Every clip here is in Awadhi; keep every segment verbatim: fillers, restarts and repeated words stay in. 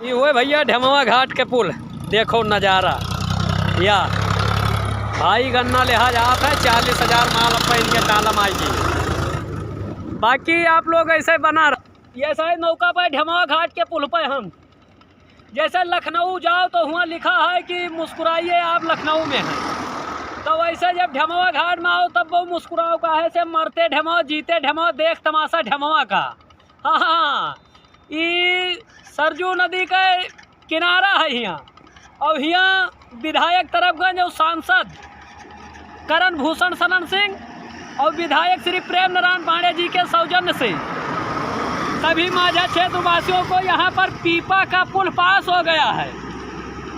ये हुए भइया ढेमवा घाट के पुल, देखो नजारा। या भाई गन्ना लिहा जात है, चालीस हजार माल अब इनके कालम आइगी। बाकी आप लोग ऐसे बना रह-, ये शायद नौका पे ढेमवा घाट के पुल पे हम, जैसे लखनऊ जाओ तो हुआँ लिखा है कि मुस्कुराइए आप लखनऊ में हैं, तो वैसे जब ढेमवा घाट में आओ तब वो मुस्कुराओ, काहे से मरते ढेमवा, जीते ढेमवा, देख तमाशा ढेमवा का। हाँ, हाँ, ई सरजू नदी के किनारा है हियाँ। और हियाँ विधायक तरफगंज और सांसद करण भूषण शरण सिंह और विधायक श्री प्रेम नारायण पांडे जी के सौजन्य से सभी माझा क्षेत्र वासियों को यहाँ पर पीपा का पुल पास हो गया है।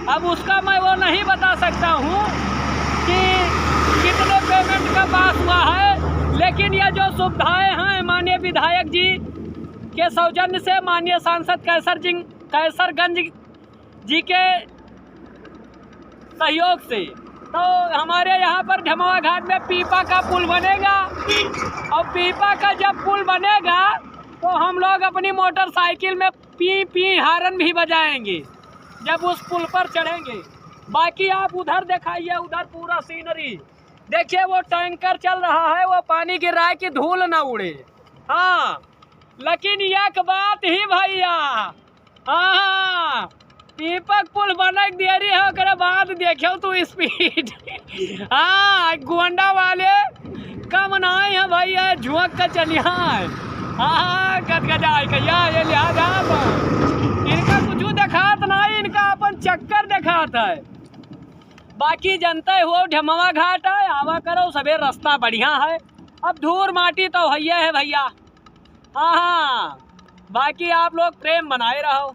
अब उसका मैं वो नहीं बता सकता हूँ कि कितने पेमेंट का पास हुआ है, लेकिन ये जो सुविधाएं हैं माननीय विधायक जी के सौजन्य से, माननीय सांसद कैसर जी, कैसरगंज जी के सहयोग से, तो हमारे यहाँ पर ढेमवा घाट में पीपा का पुल बनेगा। और पीपा का जब पुल बनेगा तो हम लोग अपनी मोटरसाइकिल में पी पी हारन भी बजाएंगे जब उस पुल पर चढ़ेंगे। बाकी आप उधर दिखाइए, उधर पूरा सीनरी देखिए, वो टैंकर चल रहा है, वो पानी गिर रहा है कि धूल ना उड़े। हाँ, लेकिन एक बात ही भइया, हाँ, पीपक पुल बनक देरी है, ओकरे बाद देखियो तू स्पीड। हाँ, गोंडा वाले कम नाई है भइया, झुक के चलिहा है। हाँ, गदगदा है कहिया, ये लिहाज आप। इनका कुछ देखात नाई, इनका अपन चक्कर देखात है। बाकी जनते हो ढेमवा घाट है, आवा करो सबे, रास्ता बढ़िया है। अब धूर माटी तो हइये है भइया। हाँ, हाँ, बाकी आप लोग प्रेम बनाए रहो।